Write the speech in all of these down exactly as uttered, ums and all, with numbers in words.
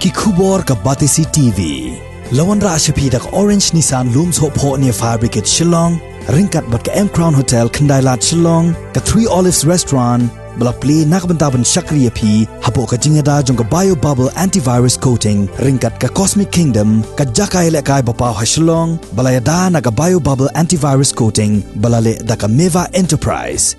Ki khubor ka Batesi T V. La wanrah sha phi da ka Orange Nissan Lum Sohphoh near Fire Brigade Shillong, ryngkat bad ka M Crown Hotel Khyndailad Shillong, ka Three Olives Restaurant, ba la plie na ka bynta ban shakri ïa phi hapoh ka jingïada jong ka Bio Bubble Antivirus Coating, ryngkat ka Cosmic Kingdom, ka jaka ïalehkai ba paw ha Shillong, ba la ïada na ka Bio Bubble Antivirus Coating, ba la leh da ka Meva Enterprise.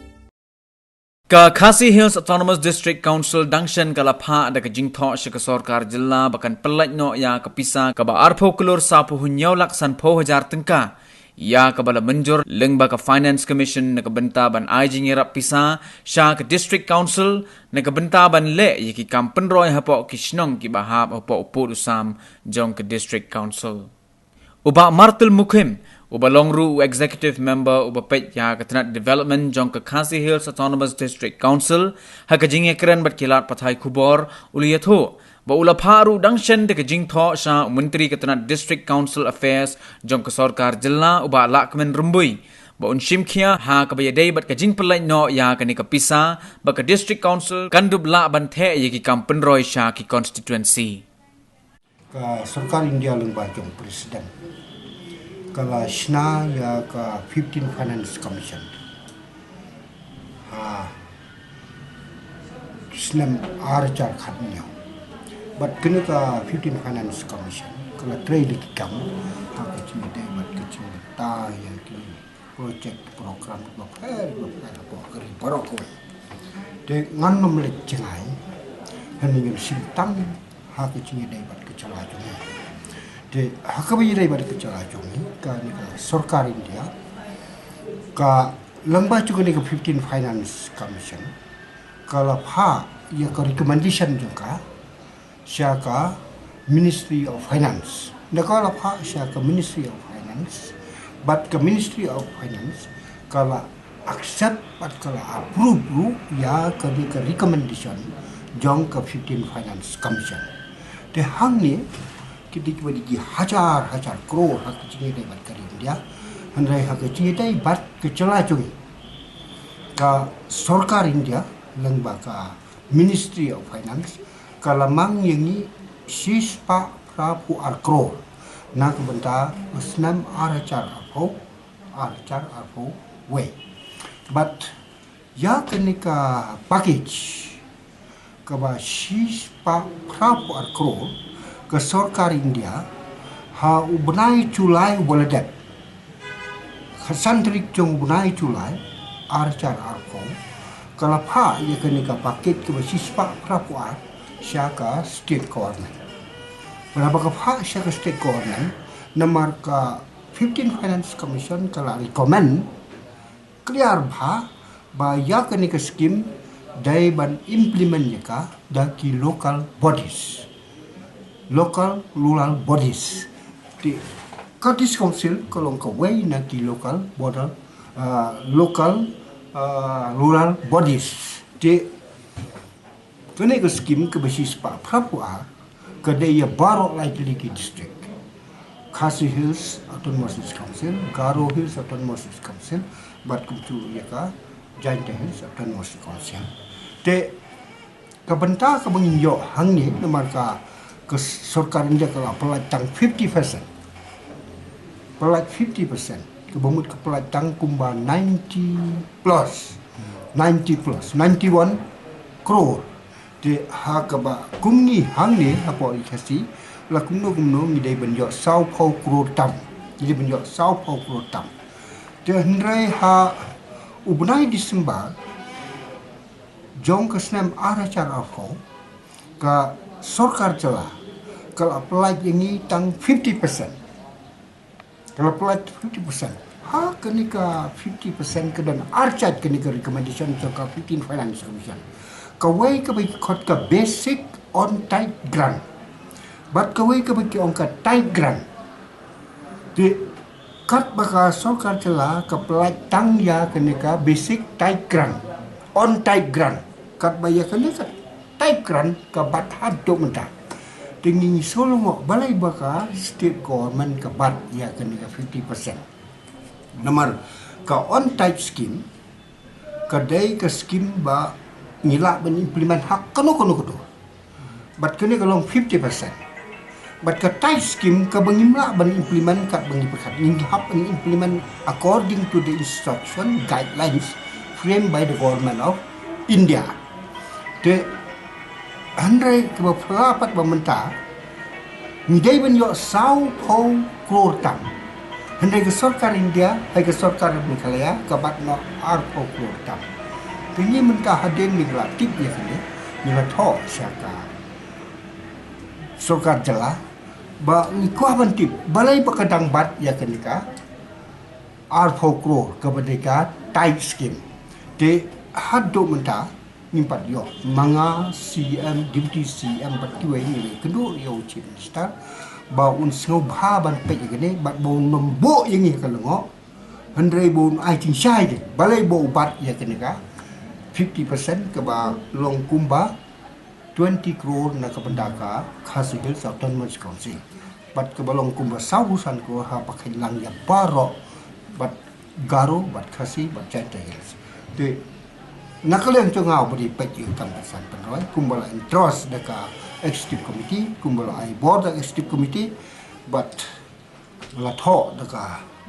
Ka Khasi Hills Autonomous District Council dang shen ka la phah da ka jingthoh sha ka sorkar jylla ba kan pyllait noh ïa ka pisa kaba arphew klur sawphew hynñiew lak sanphew hajar tyngka, ïa kaba la mynjur lyngba ka Finance Commission na ka bynta ban ai jingïarap pisa sha ka District Council na ka bynta ban leh ïa ki kam pynroi hapoh ki shnong kiba hap hapoh u pud u sam jong ka District Council. U Bah Martil Mukhim, uba long ruh u Executive Member uba peit ïa ka tnat development jong ka Khasi Hills Autonomous District Council, ha ka jingïakren bad ki lad pathai khubor, u la ïathuh ba u la phah ruh dang shen da ka jingthoh sha u Myntri ka tnat District Council Affairs jong ka sorkar jylla, u Bah Lahkmen Rymbui, ba un shim khia ha kaba ïadei bad ka jingpyllait noh ïa kane ka pisa, ba ka District Council kan dup lah ban theh ïa ki kam pynroi sha ki constituency. Ka sorkar India lyngba jong President ka la shna ïa ka fifteen Finance Commission ha snem ar hajar khathynñiew. Bad kane ka fifteen Finance Commission ka la trei da ki kam ha ka jingïadei bad ka jingbynta ïa ki project program bapher bapher hapoh ka ri baroh kawei. Te ngan ym leit jngai, hynrei ngan shim tang ha ka jingïadei bad ka jylla jong ngi. Te ha kaba ïadei bad ka jylla jong ngi, kane ka sorkar India ka lyngba jong kane ka fifteen Finance Commission ka la phah ïa ka recommendation jong ka sha ka Ministry of Finance. Da ka la phah sha ka Ministry of Finance, bad ka Ministry of Finance ka la accept bad ka la approve ruh ïa kane ka recommendation jong ka fifteen Finance Commission. Te hangne ki dei kiba dei ki hajar hajar klur ha ka jingïadei bad ka ri India, hynrei ha ka jingïadei bad ka jylla jong ngi, ka sorkar India lyngba ka Ministry of Finance ka la mang ïa ngi shispah phra phew ar klur na ka bynta u snem ar hajar arphew, ar hajar arphew wei. Bad ïa kane ka package kaba shispah phra phew ar klur ka sorkar India ha u bnai July uba la dep, khatsan tarik jong u bnai July ar hajar arphew, ka la phah ïa kane ka package kaba shispah phra phew ar sha ka state government. Bad haba ka phah sha ka state government, namar ka fifteen Finance Commission ka la recommend clear bha ba ïa kane ka scheme dei ban implement ïa ka da ki local bodies, local rural bodies. Te ka District Council ka long kawei na ki local border, ah, local, ah, rural bodies. Te kane ka scheme kaba shispah phra phew ar ka dei ïa baroh lai tylli ki district. Khasi Hills Autonomous District Council, Garo Hills Autonomous District Council, bad kumjuh ïa ka Jaintia Hills Autonomous District Council. Te ka bynta kaba ngin ïoh hangne namar ka, ka sorkar India ka la pyllait tang fifty percent. Pyllait fifty percent. Kaba mut ka pyllait tang kumba ninety plus, ninety plus, ninety-one klur. Te ha kaba kum ngi hangne hapoh Ri Khasi, la kumno kumno ngi dei ban ïoh sawphew klur tam. Ngi dei ban ïoh sawphew klur tam. Te hynrei ha u bnai December jong ka snem ar hajar arphew, ka sorkar jylla ka la pyllait ïa ngi tang fifty percent. Ka la pyllait fifty percent. Ha kane ka fifty percent ka don arjait kane ka recommendation jong ka fifteen Finance Commission. Kawei kaba ki khot ka basic on-tight grant. Bad kawei kaba ki ong ka tight grant. Te katba ka sorkar jylla ka pyllait tang ïa kane ka basic tight grant, on-tight grant. Katba ïa kane ka tight grant ka bat haduh mynta. Te ngi shu lyngngoh balei ba ka state government ka bat ïa kane ka fifty percent. Namar ka on-tight scheme ka dei ka scheme ba ngi lah ban implement ha kano kano ka dur. Bad kane ka long fifty percent. Bad ka tithe scheme kaba ngim lah ban implement kat ba ngi pyrkhat, ngi hap ban implement according to the instruction guidelines framed by the government of India. Te hynrei kaba phylla pat ba mynta ngi dei ban ïoh saw phew klur tam. Hynrei ka sorkar India, hai ka sorkar Meghalaya, ka bat noh ar phew klur tam. Te ngi mynta hadien ngi la tip ïa kane, ngi la thoh sha ka sorkar jylla ba ngi kwah ban tip balei ba ka dang bat ïa kane ka ar phew klur kaba dei ka tithe scheme. Te haduh mynta ngim pat ïoh. Ma nga, C M, Deputy C M bad kiwei ngi la kynduh ïa u Chief Minister ba un sngewbha ban peit ïa kane bad ba un ym buh ïa ngi ha ka lyngngoh. Hynrei ba un ai jingshai de balei ba u bat ïa kane ka fifty percent kaba long kumba twenty crore na ka bynta ka Khasi Hills Autonomous Council. Bad kaba long kumba saw phew san klur ha ba khaïi lang ïa baroh bad Garo bad Khasi bad Jaintia Hills. Te na ka liang jong nga uba dei peit ïa ka kam ka san pynroi kumba la endorse da ka executive committee, kumba la ai bor da ka executive committee, bad la thoh da ka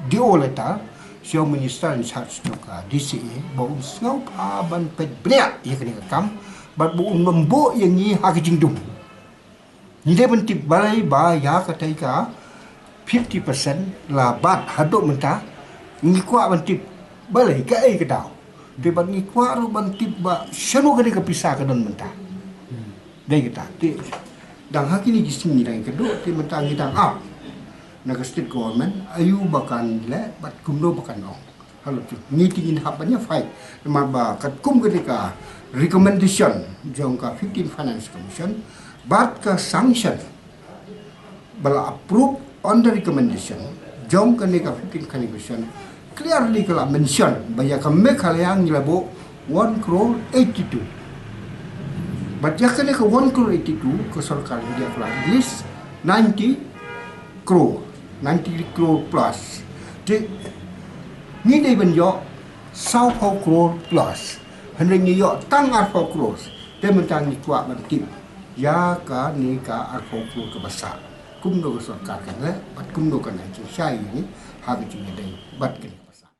D O letter sha u minister in charge jong ka D C A ba un sngewbha ban peit bniah ïa kane ka kam bad ba un ym buh ïa ngi ha ka jingdum. Ngi dei ban tip balei ba ïa katei ka fifty percent la bat haduh mynta. Ngi kwah ban tip balei, kaei ka daw. Te bad ngi kwah ruh ban tip ba shano kane ka pisa ka don mynta. Dei kata te dang ha kine ki sngi ngi dang kynduh te mynta ngi dang ap na ka state government aïu ba kan leh bad kumno ba kan ong. Halor jong ngi te ngin hap ban ïa fight namar ba katkum kane ka recommendation jong ka fifteen Finance Commission bad ka sanction ba la approve on the recommendation jong kane ka fifteen Finance Commission, clearly ka la mention ba ïa ka Meghalaya ngi la buh one crore eighty-two. Bad ïa kane ka one crore eighty-two ka sorkar India ka la release ninety crore, ninety crore plus. Te ngi dei ban ïoh saw phew crore plus. Hynrei ngi ïoh tang ar phew crore. Te mynta ngi kwah ban tip ïa kane ka ar phew crore kaba sah, kumno ka sorkar kan leh bad kumno kan ai jingshai ïa ngi ha ka jingïadei bad kane kaba sah.